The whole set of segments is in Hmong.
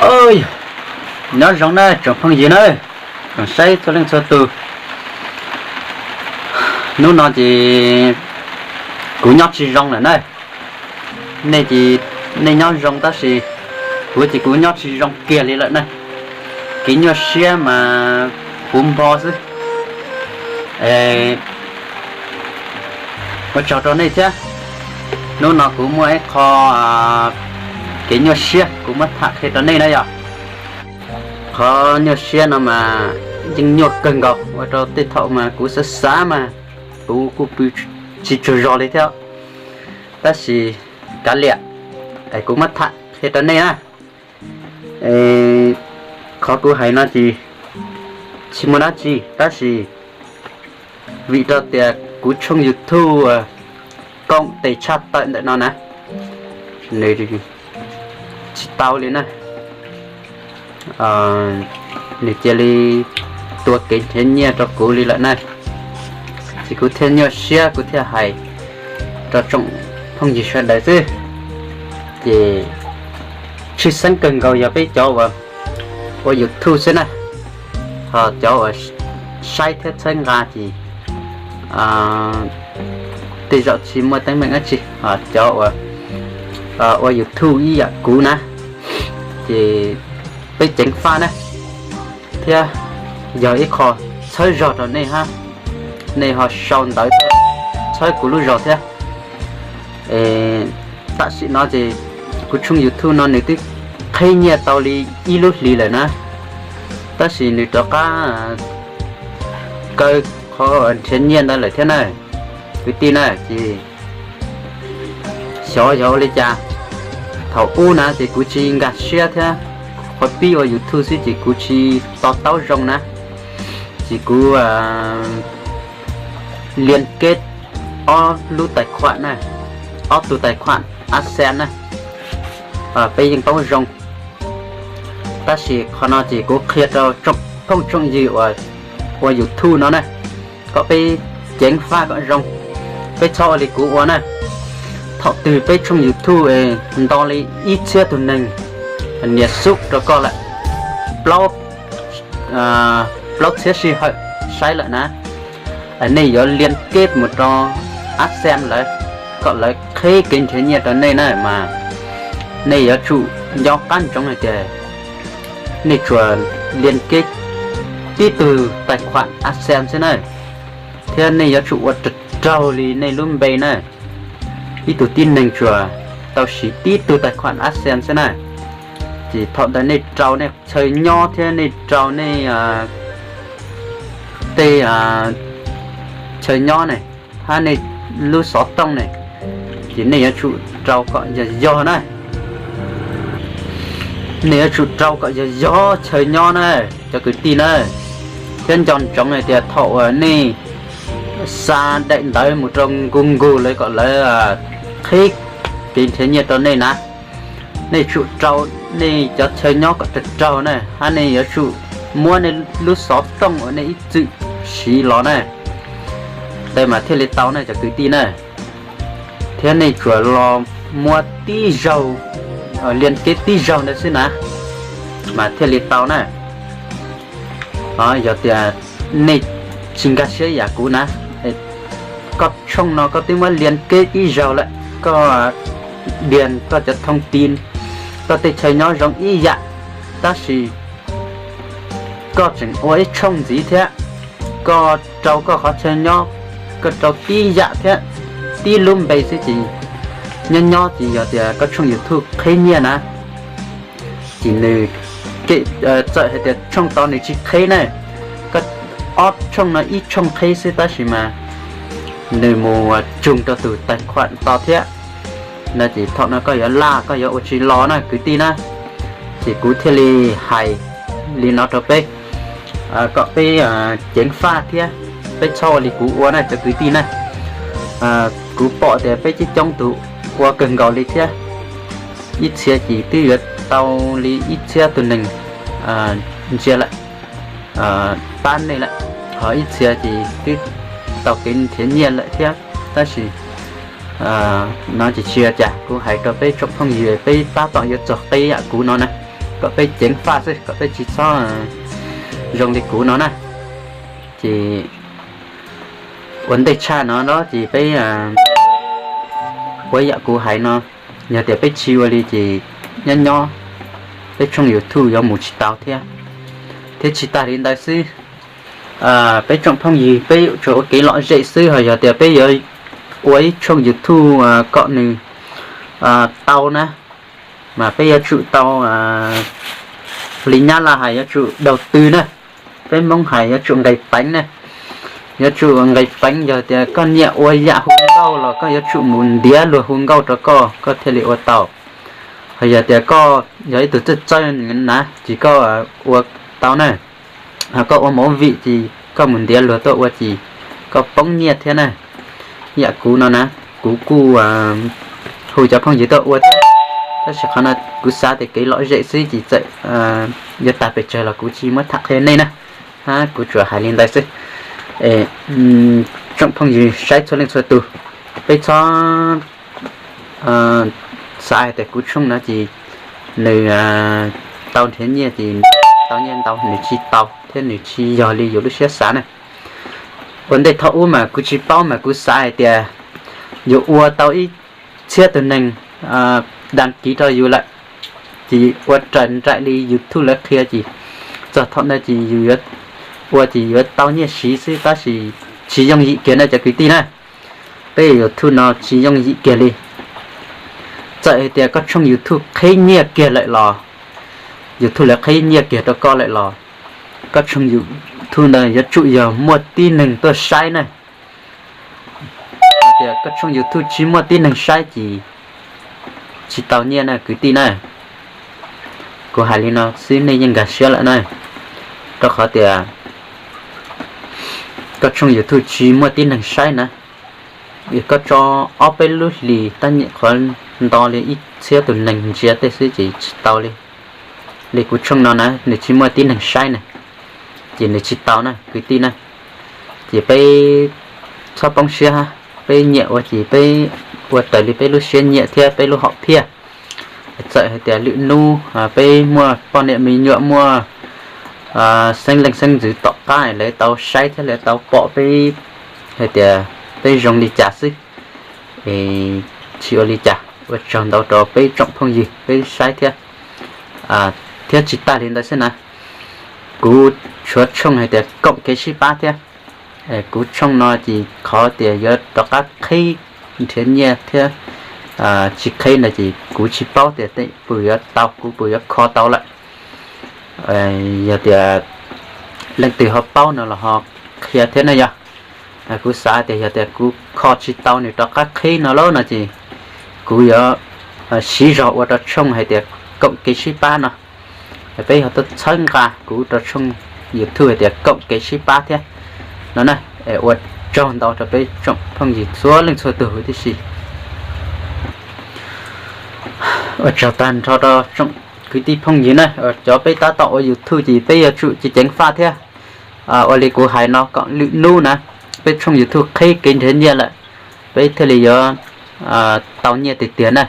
Oj, nyob zoo na tsoom phooj ywg na, tsoom saib txhua leej txhua tus. Hnub no ces kuv nyob tsis zoo lawm na. Nej ces nej nyob zoo tab sis kuv ces kuv nyob tsis zoo kiag li lawm na. Kev nyuaj siab mas puv npo xwb. Ua tsaug rau nej thiab. Hnub no kuv muaj ib qho kev nyuaj siab kuv muab tham qhia rau nej na yom. Qhov nyuaj siab no mas yeej nyuaj kawg nkaus ua rau tej thaum mas kuv xav xav mas kuv kuj pw tsis tsaug zog li thiab. Tab sis kav liam, es kuv muab tham qhia rau nej na. Qhov kuv hais no ces tsis muaj dab tsi tab sis vim rau tias kuv tshooj YouTube koom tes tshaj tawm ntawm no na, nws tsis tau li na. Nws cia li tua kev nrhiav nyiaj rau kuv li lawm na. Ces kuv thiaj nyuaj siab kuv thiaj hais rau tsoom phooj ywg sawv daws xwb. Ces tshwj xeeb kawg nkaus yog peb cov uas ua YouTube xwb na, ho cov uas saib thiab txhawb nqa ces tej zaum tsis muaj teeb meem dab tsi. Cov uas ua YouTube ib yam kuv na, ces peb ceev faj na, thiab yog ib qho txhawb zog rau nej hab, nej ho sau ntawv txhawb kuv lub zog thiab. Tam sim no ces kuv tshooj YouTube no nws twb qheb nyiaj tau li ib lub hlis lawm na, tab sis nws rov qab kaw qhov nrhiav nyiaj ntawd lawm thiab na, kwv tij na. Ces xyov yog ua li cas, thaum ub na ces kuv tsis nkag siab thiab, qhov pib ua YouTube xwb ces kuv tsis to taub zoo na, ces kuv liên kết ob lub tài khoản na, ob tug tài khoản AdSense na, peb yeej paub zoo. Tab sis qhov no ces kuv qhia rau tsoom phooj tsoom ywg uas ua YouTube no na, kom peb ceev faj kom zoo, peb txhob ua li kuv ua na. Thaum twg peb tshooj YouTube nto li ib txhiab tus neeg nias sub rau koj lawm, plaub txhiab sij hawm saib lawm na, nej yuav liên kết mus rau AdSense lawv, kom lawv qheb kev nrhiav nyiaj rau nej na mas nej yuav tsum nco qab ntsoov hais tias nej tsuas liên kết tib tug tài khoản AdSense xwb na, thiab nej yuav tsum ua raug raug li nej lub npe na. Ib tug tib neeg tsuas tau siv tib tug tài khoản AdSense xwb na, ces thaum ntawd nej rau nej chaw nyob thiab nej rau nej tej chaw nyob ne, hab nej lub xov tooj ne, ces nej yuav tsum rau kom yog yog na. Nej yuav tsum rau kom yog yog chaw nyob na, cov kwv tij na, thiab nco ntsoov hais tias thaum uas nej xa daim ntawv mus rau Google lawv kom lawv qheb kev nrhiav nyiaj rau nej na, nej tsum rau nej cov chaw nyob kom raug raug na, hab nej yuav tsum muab nej lub xov tooj uas nej ib txwm siv los na, ntawd mas thiaj li tau na cov kwv tij na. Thiab nej tsuas los muab tib zaug, liên kết tib zaug ntawd xwb na, mas thiaj li tau na. Yog tias nej tsis nkag siab yam kuv na, koj tshooj no koj twb muab liên kết ib zaug lawm, koj điền koj cov thông tin, koj tej chaw nyob zoo ib yam, tab sis koj tseem ua ib tshooj ntxiv thiab, koj rau koj qhov chaw nyob, koj rau tib yam thiab, tib lub npe xwb ces nyob nyob ces yog tias koj tshooj YouTube qheb nyiaj na, ces nws txawm hais tias tshooj tod nws tsis qheb na, koj ob tshooj no ib tshooj qheb xwb tab sis mas nws mus tsug rau tus tài khoản tod thiab no ces thaum no koj yuav laj koj yuav ua tsis los na kwv tij na. Ces kuv thiaj li hais li no rau peb, kom peb ceev faj thiab peb txhob ua li kuv ua na cov kwv tij na. Kuv pom tias peb coob coob tus ua kawg nkaus li thiab, ib txhia ces twb yuav tau li ib txhiab tus neeg ntsia lawm, pab nej lawm, ho ib txhia ces twb tau kev nrhiav nyiaj lawm thiab. Tab sis no ces tsis ua cas, kuv hais rau peb tsoom phooj ywg peb tab tom yuav txog qib yam kuv no na, kom peb ceev faj xwb, kom peb tsis txhob zoo li kuv no na. Ces ua ntej tshaj no ces peb ua yam kuv hais no, yog tias peb tsis ua li ces nyob nyob peb tshooj YouTube yuav mus tsis tau thiab. Thiab tsis tas li ntawd xwb, peb tsoom phooj ywg peb yuav tsum ua kev lom zem xwb, ho yog tias peb yuav ua ib tshooj YouTube kom nws tau na, mas peb yuav tsum tau li nyab laj hais yuav tsum daus tw na, peb Hmoob hais yuav tsum nqis peev na. Yuav tsum nqis peev, yog tias koj nyiam ua yam hu nkauj los koj yuav tsum mus ntiav luag hu nkauj rau koj, koj thiaj li ua tau. Ho yog tias koj yog ib tug txawj txawj na ces koj ua tau na. Ho koj ua movie ces koj mus ntiav luag tuaj ua ces koj poob nyiaj thiab na. Yam kuv no na, kuv kuj hu cov phooj ywg tuaj ua thiab, tab sis qhov no kuv xav tias kev lom zem xwb ces txawm yuav tag pes tsawg los kuv tsis muab tham qhia nej na. Kuv tsuas hais li ntawd xwb. Tsoom phooj ywg saib txhua leej txhua tus, peb txhob xav hais tias kuv tshooj no ces nws tau nrhiav nyiaj ces tau nyiaj ntau, nws tsis tau thiab nws tsis yog li yus lub siab xav na. Ua ntej thaum ub mas kuv tsis paub mas kuv xav hais tias yus ua tau ib txhiab tus neeg dag kiv rau yus lawm ces ua raws nraim li YouTube lawv qhia ces txog thaum ntawd ces yus ua ces yuav tau nyiaj siv xwb, tab sis tsis yooj yim kiag na cov kwv tij na. Peb YouTube no tsis yooj yim kiag li. Txawm hais tias koj tshooj YouTube qhib nyiaj kiag lawm los, YouTube lawv qhib nyiaj kiag rau koj lawm los, koj tshooj YouTube ntawd yuav tsum yog muaj tib neeg tuaj saib na. Hais tias koj tshooj YouTube tsis muaj tib neeg saib ces tsis tau nyiaj na kwv tij na. Kuv hais li no xwb nej yeej nkag siab lawm na, rau qhov tias koj tshooj YouTube tsis muaj tib neeg saib na, koj tso ob peb lub hlis tab nyim qhuav nto li ib txhiab tus neeg ntsia tej xwb ces tsis tau li. Li kuv tshooj no na nws tsis muaj tib neeg saib na, ces nws tsis tau na kwv tij na. Ces peb txhob poob siab, peb nyiam ua ces peb ua raws li peb lub siab nyiam thiab peb lub hom phiaj. Txawm hais tias lwm hnub peb muaj poj niam me nyuam, muaj xeeb leej xeeb ntxwv tom qab lawv tau saib thiab lawv tau pom peb hais tias peb zoo li cas xwb, es tsis ua li cas. Ua tsaug ntau rau peb tsoom phooj ywg peb saib thiab. Thiab tsis tag li ntawd xwb na, kuv tshuav tshooj hais tias koom kev sib pab thiab. Kuv tshooj no ces qhov tias yuav rov qab qhib nrhiav nyiaj thiab tsis qhib no ces kuv tsis paub tias tej puas yuav tau, kuv puas yuav kho tau lawm. Yog tias leej twg ho paub no los ho qhia thiab na yog. Kuv xav tias yog tias kuv kho tsis tau nws rov qab qhib no lawm no ces kuv yuav siv zog ua rau tshooj hais tias koom kev sib pab no. Peb yog tuaj txhawb nqa kuv rau tshooj YouTube hais tias koom kev sib pab thiab no na. Ua tsaug ntau rau peb tsoom phooj ywg txhua leej txhua tus huv tib si. Ua tsaug tag nrho rau tsoom kwv tij phooj ywg na, cov peb tab tom ua YouTube ces peb yuav tsum ceev ceev faj thiab. Ua li kuv hais no kom lwm hnub na peb tshooj YouTube qhib kev nrhiav nyiaj lawm, peb thiaj li yuav tau nyiaj tiag tiag na.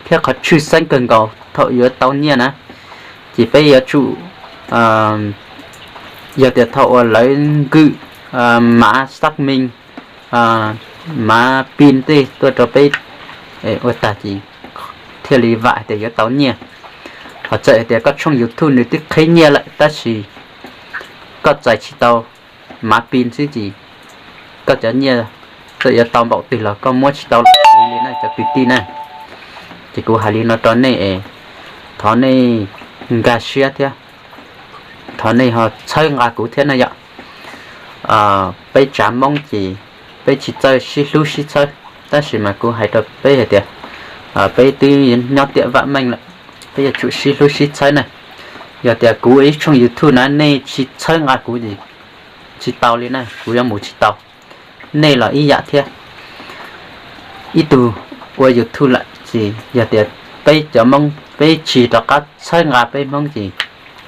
Thiab qhov tshwj xeeb kawg nkaus thaum yuav tau nyiaj na, ces peb yuav tsum, yog tias thaum uas lawv nkwm mav xác minh, mav pin tej tuaj rau peb ua tag ces thiaj li vam hais tias yuav tau nyiaj. Ho txawm hais tias koj tshooj YouTube nws twb qhib nyiaj lawm tab sis koj txais tsis tau mav pin xwb ces koj cov nyiaj txawm yuav tau npaum twg los koj muab tsis tau los siv li na cov kwv tij na. Ces kuv hais li no rau nej es thov nej nkag siab thiab thov nej ho txhawb nqa kuv thiab na yom. Peb tsav Hmoob ces peb tsis txawj sib hlub sib txhawb, tab sis mas kuv hais rau peb hais tias peb twb nyob tiam vaj meej lawm, peb yuav tsum sib hlub sib txhawb na. Yog tias kuv ib tshooj YouTube na nej tsis txhawb nqa kuv ces tsis tau li na, kuv yuav mus tsis tau. Nej los ib yam thiab, ib tug ua YouTube lawm ces yog tias peb cov Hmoob peb tsis rov qab txhawb nqa peb Hmoob ces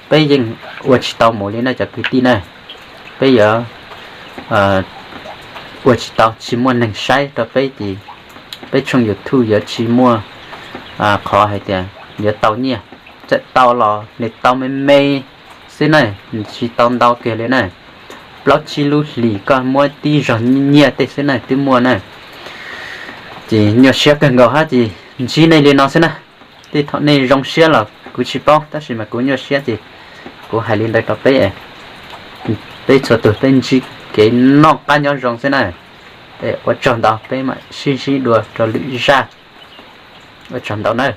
peb yeej ua tsis tau mus li na cov kwv tij na. Peb yuav ua tsis tau, tsis muaj neeg saib rau peb ces peb tshooj YouTube yuav tsis muaj qhov hais tias yuav tau nyiaj. txawm tau los nws tau me me xwb na, tsis tau ntau kiag li na. Plaub tsib lub hlis koj muab tib zog nyiaj tej xwb na twb muaj na. Ces nyuaj siab kawg nkaus hab ces ntsib nej li no xwb na. Tej thaum nej zoo siab los kuv tsis paub, tab sis mas kuv nyuaj siab ces kuv hais li ntawd rau peb, peb txhua tus peb ntsib kev noj qab nyob zoo xwb na. Ua tsaug ntau, peb mam sib ntsib dua rau lwm zaj. Ua tsaug ntau na.